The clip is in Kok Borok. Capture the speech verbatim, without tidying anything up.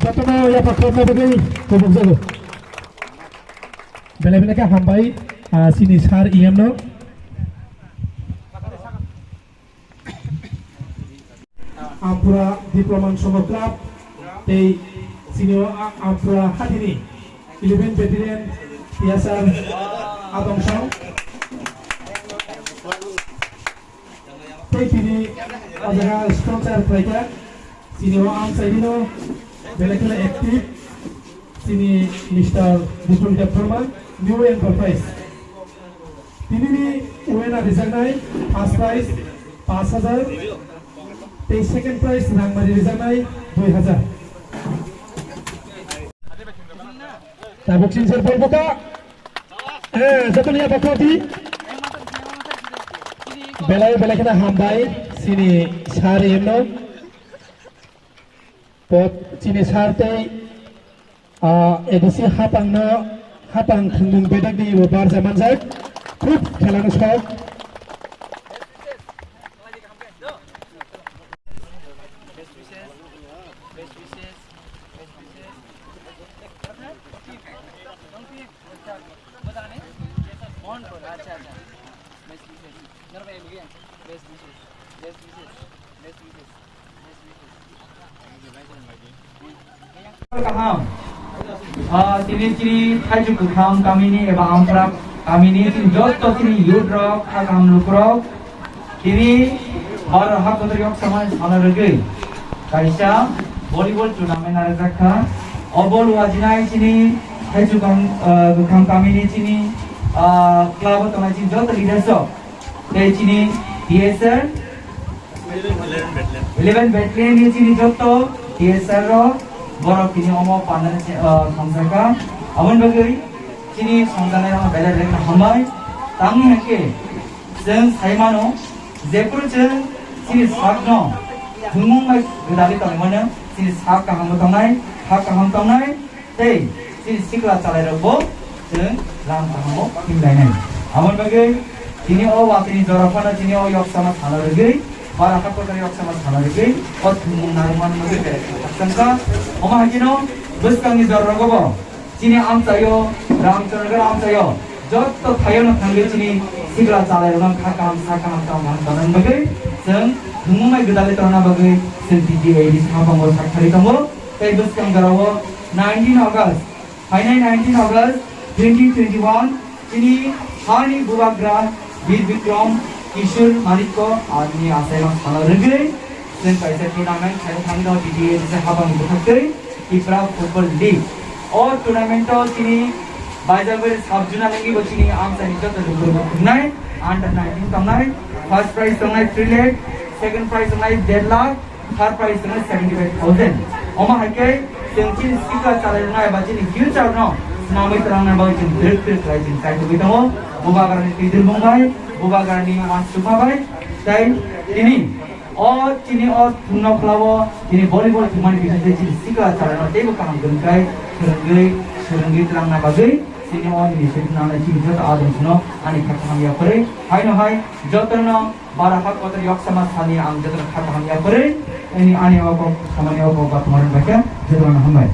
Jotono yapha khorokna bagwi kubuk jago. Belai belai khe hambai, ah, chini sir E M no. Ampura Diploma Songho Club tei chini o A-, Ampura Hathini eleven Battalion T S R Adongsong. Tei tini o jaga sponsor khlaikha chini o amchaini no belai kheno active chini Mister Bipul Debbarma, new enterprise. Tinini winner rijaknai first prize paanch hajar tei second prize rangmari rijaknai dui hajar. Tabuk sinsir bol buka. Eh, jotoni ya bakoti. Belai belai kheno hambai chini sir E M no. Pot chini sir tei, ah, A D C hapangno, hapang thwngmung bedakni bo barja manjak. Khub khelano sok. Kaham. Ah, tini chini Thaichuk Kwkham kamini eba Ampra kamini chini joto chini youth rok, kha kaham lukurok, tini bar hak kotor yok samani sana rwgwi kaisa volleyball tournament narwkjakha. O bol wajinai chini Thaichuk Kwkham, ah, Kwkham kamini chini, ah, club o tongnai chini joto leaders rok tei chini T S R eleven Battalion ni chini joto T S R rok, borok tini omo pandani, ah, songjakha. Aboni bagwi chini songjaknai rokno belai belai kheno hambai. Tamni hwnkhe chwng sai mano, jephuru chwng chini sakno thwngmung bai gwdalwi tongmano, chini sak kaham tongnai, kha kaham tongnai, tei chini sikla chalairokbo chwng lam kahamo himlainai. Aboni bagwi tini o watini jora phano chini o yok sama sana rwgwi, bara hakor yok sama sana rwgwi, o thwngmung narwkmani bagwi berai khakchangkha. Omo hai kheno bwskangni jorarokbo chini amchaio, Ramchandragar amchaio, jotto thaio no thangwi chini sikla chalairokno kha kaham, sa kaham, tong kaham tongnani bagwi chwng thwngmung bai gwdalwi tongna bagwi chwng T T A D C haphango sak thari tongo. Tei bwskang jorao nineteen August, phainai nineteen August twenty twenty-one, chini hani bubagra Bir Bikram Kishore Manikko ani achaima sana rwgwi chwng kaisa tournament khaina thangwi tongo T T A D C haphango bwkhaktwi Tipra Football League. O tournament o chini Baijalbari sub zone ni bo chini amchaini joto lukurok tongnai, under nineteen tongnai, first prize tongnai three lakh, second prize tongnai der lakh, third prize tongnai seventy five thousand. Omo hai khe chwng chini sikla chalairokno eba chini future no swnamwi twlangnai bagwi chwng twrwk twrwk khlai chwng chaithogwi tongo. Bubagrani twidirmung bai, Bubagrani uansukma bai, tei tini o chini o thwngno khlao chini volleyball thwngmani bisingtwi chini sikla chalairokno teibo kaham kwrwngkhlai swrwngwi, swrwngwi twlangna bagwi chini o initiative nangnai chini joto adong phano ani kha kaham yaphari. Haino hai jotono bara hak kotor yok sama sani ang jotono kha kaham yaphari. Ani, ani o kok samani o kok ba tongmani bai khe jotono hambai.